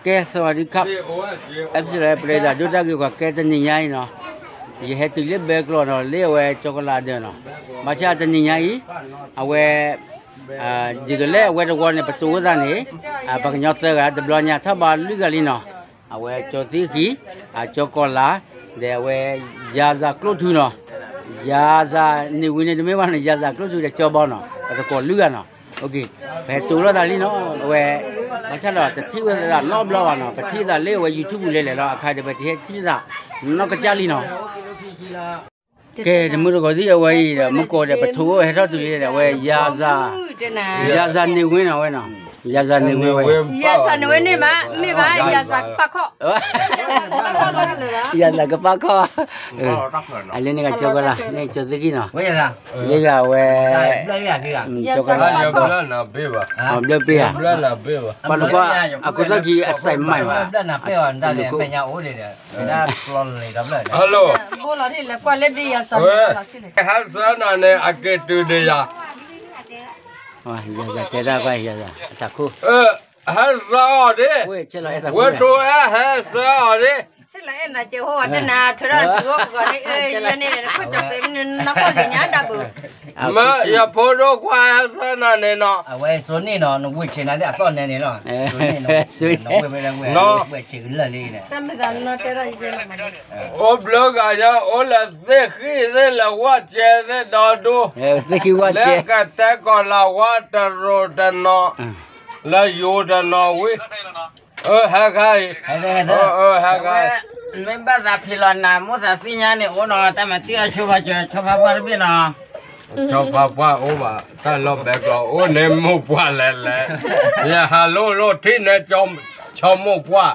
ကဲ สวัสดีครับ အဲၣ်ပစံၣ်လီၤ ပရ့ဒၣ်ဒိတၢ်ဂ့ၢ်ကွၢ်ကဲတနံၤညါအံၤနီၤ, ယဟဲတုၤလၢဘဲကျိာ်နီၤ လၢအဝဲကၠီကလးဒၢးနီၤ, ဘၣ်ဆၣ်တနံၤညါအံၤ အဝဲ ဒ်သိးလၢအဝဲတဝီန့ၣ် ပတိၤဝဲသးန့ၣ် ပှၤကညီသၢဂၤ တဘျီညါထီၣ်ဘးလွံၢ်ဂၤလံနီၤ, အဝဲကၠီသ့ၣ်ဃံ, ကၠီကီၤလၤ, ဒီးအဝဲ ယၤစၢ်ကျိထူနီၤ, ယၤစၢ်န့ၣ်ဝံၤန့ၣ် တမ့ၢ်ဘၣ်နီၤ ယၤစၢ်ကျိထူဒီးကၠီဘီနီၤ ပသကိးလွံၢ်ဂၤနီၤ, ပဟဲတိၤလိာ်သးလံနီၤ, အဝဲ ဘၣ်ဆၣ်ဒီးတထံၣ်ဝဲသးနီတဘျီဘၣ်နီၤ, ပထံၣ်သးလၢအဝဲ YouTube လဲၤလဲၤလီၤ အခါဒီး ပတဟဲထံၣ်သးနီၢ်ကစၢ်လံနီၤ, ကဲ တမုၢ်တကိးသ့ၣ်အဝဲအံၤဒီး မုၢ်ကိးဒီးပထိးဝဲဟဲထီၣ်တုၤလံဒီး အဝဲ ယၤစၢ်န့ၣ်ဝံၤနီၤဝဲနီၤ, ယၤစၢ်န့ၣ်ဝံၤဝဲ ယၤစၢ်န့ၣ်ဝဲန့ၣ်ဘၣ် မ့ၢ်ဘၣ် ယၤစၢ်ကပၣ်ခီၣ် ယၤစၢ်ကပၣ်ခီၣ်, အလဲန့ၣ်ကၠီကီၤလၤ န့ၣ်ကၠီသ့ၣ်ဃံနီၤ, လၢဂၤဝဲ ကၠီကီၤလၤ ဘျၢပ့ၢ်ဧါ, ပှၤနကွၢ် အခိၣ်သၣ်ခံအစဲးမးဘၣ်, ဟဲစၢနၤန့ၣ် အက့ၤတုၤဒီးယၤ, ယၤစၢ်တဲတၢ်ကွၢ် ယၤစၢ် အတၢ်ခိၣ် ဟဲစၢအီၤဒ်, ဝဲတိၤအဲၣ်ဟဲစၢအီၤဒ်, မ့ၢ်ယဖိဒိၣ်ခွါဟဲစၢနၤန့ၣ်နီၤ, အဝဲစိန့ၣ်နီၤ နဝ့ၢ်ဆ့နၤသ့ၣ်အသီၣ်နဲန့ၣ်လီၤ, ဝ့ၢ်ဆ့ကလၢာ်လံန့ၣ်, အိၣ်ဘျၢဂၤယၤ အိၣ်လၢသ့ၣ်ဃံၣ်သ့ၣ်လၢဝၣ်ကဲသ့ၣ်ဒီဒူ, လၢကတဲကီၤလၤဝါတရိၤတနီၤ, လၢယိၤတနီၤဝံၤ, အၢ ဟဲခါအံၤ, ဟဲခါ, မ့ၢ်ဘၣ်သးဖံးလီၤနၤ မိၢ်သးသ့ၣ်ညါန့ၣ် အိၣ်နီၤ တၢ်မၤတံၢ်အီၤ ဆိဖါပှၢ်တဘ့ၣ်နီၤ, ဆိဖါပှၢ်အိၣ်ဘၣ် တၢ်လီၢ်ဘဲကျီၢ် အိၣ်န့ၣ်မိၢ်ပှၢ်လဲၤလဲၤ, ယဟးလိၢ်လိၢ်ထံၣ်န့ၣ် ဆိမိၢ်ပှၢ်,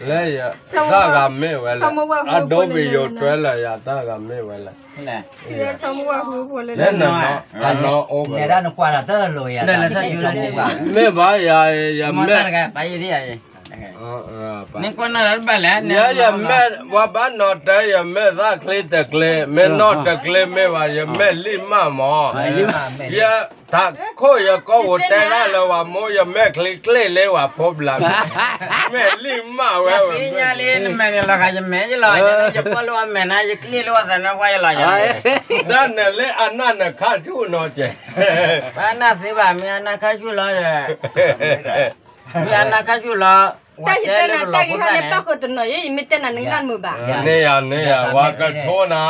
လၢယတၢ်ဂၤမ့ၢ်ဝဲလဲၣ်, အဒိဘ့ၣ်ယိၤထွဲလၢယတၢ်ဂၤမ့ၢ်ဝဲလဲၣ်, လၢနနီၤ, နအိၣ်ဘၣ်, မ့ၢ်ဘၣ်ယၤ ယမဲာ် နကွၢ်နၢ်လၢဘၣ်လဲၣ်, ယမဲာ် ပှၤဘၣ်နီၤတၢ် ယမဲာ်သၣ်ချ့တကျ့, မ့ၢ်နီၢ်တကျ့မ့ၢ်ဘၣ် ယမဲာ်လံၢ်မၢ်မး, ယတၢ်ခိၣ်ယကိးပူၤတဲဒၣ်လၢပှၤမိၢ် ယမဲာ်ချံကျ့လၢပှၤဖိဘျး, မဲာ်လံၢ်မၢ်ဝဲ, ယမဲာ်န့ၣ်လီၤဂာ် ယမဲာ်ယလီၤ, ယကွၢ်လၢအမဲာ်နၤ ယကျ့လၢအသးနါပှၢ်ယလီၤ, တၢ်နလဲၤအနၢ်နခါဆူၣ်နီၤကဲ, ဘၣ်နၢ်သ့ဘၣ် မ့ၢ်အနၢ်ခါဆူၣ်လီၤဒီး မ့ၢ်အနၢ်ခါဆူၣ်လီၤ, ဝဲတဲလၢကလီၤဖိသၣ်န့ၣ်, တၢ်ယတၢ်နတၢ်ဂ့ၢ်ဟဲန့ၣ် ပၣ်ဃုာ်တနီၤယဲ ယမ့ၢ်တဲနၤနကနၣ်မုာ်ဘၣ်, န့ၢ်ယၤန့ၢ်ယၤ ပှၤကထိနၤ,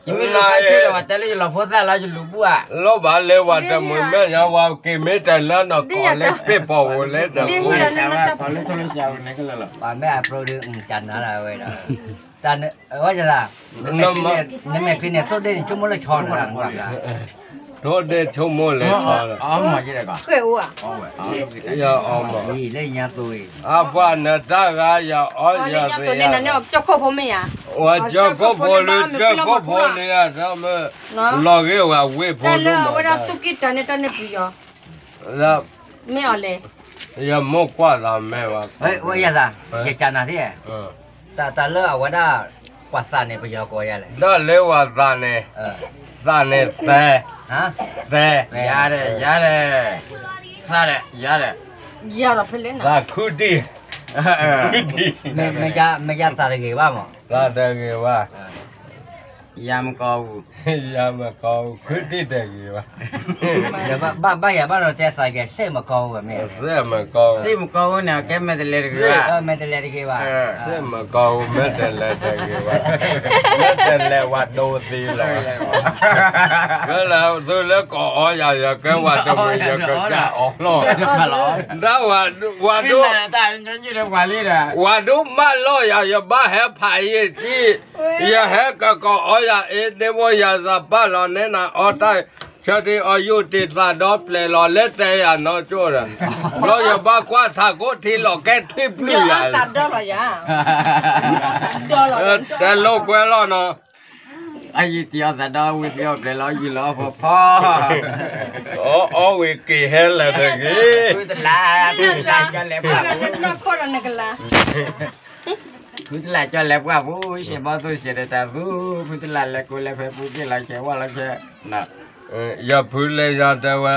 ယမ့ၢ်လူၤခါဆူၣ်ဒီး ပှၤတဲလၢယလီၤဖိသၣ်လီၤ ယလူၤဘူၣ်ဧါ, လီၤဘၣ်လၢပှၤတမှံၤမဲာ်ညါ ပှၤက့ၤမ့ၢ်တၢ်လၢနီၢ်ကီၢ်လၢပ့ၢ်ပီၢ်ဧိၤလဲၣ်တၢ်, ပှၤမ့ၢ်အပြိဒုးကနၤလၢဝဲဒီး တၢ်ဝဲယသး, နမဲာ်ချံန့ၣ် ထိၣ်ဒ့န့ၣ် ဆိကမိၣ်လၢဆီနၤ, ထိၣ်ဒ့ဆိကမိၣ်လၢဆီ, ယအီၣ်မး, အပှၤနတၢ်ဂၤယအီၣ်ယသ့, ဝဲကၠီကိၣ်ဖိလၢကၠီကိၣ်ဖိလၢယၤတၢ်မ့ၢ်, လီၤဂ့ၤဝဲဝ့ၢ်ဖိဒိၣ်မး, မ့ၢ်အီၤလဲၣ်, ယမိၢ်ကွၢ်သးမဲာ်ဘၣ်, ယကနၤသ့, တၢ်လၢအဝဲဒၣ် ပှၤသးန့ၣ် ပယီၤကိးယၤလဲၣ်, တၢ်လၢပှၤသးန့ၣ်, သးန့ၣ်သဲ, သဲ, ယၤဒီး ယၤဒီး, သးဒီး ယၤဒီး, သးခုတံၢ်, မ့ၢ်ယၤသးတဂ့ၤဘၣ်မး, သးတဂ့ၤဘၣ်, ယၤမကီၢ်ပူၤ, ယၤမကီၢ်ပူၤ ခုတံၢ်တဂ့ၤဘၣ်, ဘၣ်ယၤဘၣ်ဒီးတဲသးကဲ စ့ၣ်မကီၢ်ပူၤမ့ၢ်, စ့ၣ်မကီၢ်ပူၤန့ၣ် ကဲမဲာ်တလဲၤတဂ့ၤဘၣ်, မဲာ်တလဲၤတဂ့ၤဘၣ်, စ့ၣ်မကီၢ်ပူၤ မဲာ်တလဲၤတဂ့ၤဘၣ်, မဲာ်တလဲၤဝဲဒိသံလီၤ, မ့ၢ်လၢသုလၢကအီၣ်ယၤ ယကဲဝဲတမုာ် ယကကအီၣ်လီၤ, ဒၣ်ဝဲဒိ ဝဲဒိမၢလီၤယၤ ယဘၣ်ဟဲဖးယံာ်ထံၣ်, ယဟဲကကအီၣ်ယၤအ့ ဒ့ဖိယၤစၢ်ပာ်လီၤန့ၢ်နၤအီၣ်တၢ်, ဆၢထံအီၣ်ယုၢ်တံၢ်သးဒီပျဲၤလီၤ လၢတဲယၤနီၢ်ကၠိဒီး, ဘျီယဘၣ်ကွၢ်ထးခိၣ်ထံလီၤကဲထံပျုၢ်ယၤ, တဲလိာ်ကွဲလီၤနီၤ, အယံာ်တံၢ်အီၣ်သးဒီဝံၤ ပျဲၤအီၣ်ပျဲၤလီၤ အီၣ်ယံာ်လီၤအီၣ်ဖီဖီ အီၣ်ဝံၤက့ၤဟဲလၢာ်တဂ့ၤ, ဖုတလး ဖုတလးကၠီလဲၤပှၢ်ပူၤ, ဖုတလးကၠီလဲၤပှၢ်ပူၤ ရှဲဘီသူရှဲဒီးတၢ်ပူၤ, ဖုတလးလဲၤကိးလဲၤဖဲပူၤ က့ၤလီၤဆဲးဝါလီၤဆဲး, ယဖုလဲၤယၤတဲဝဲ,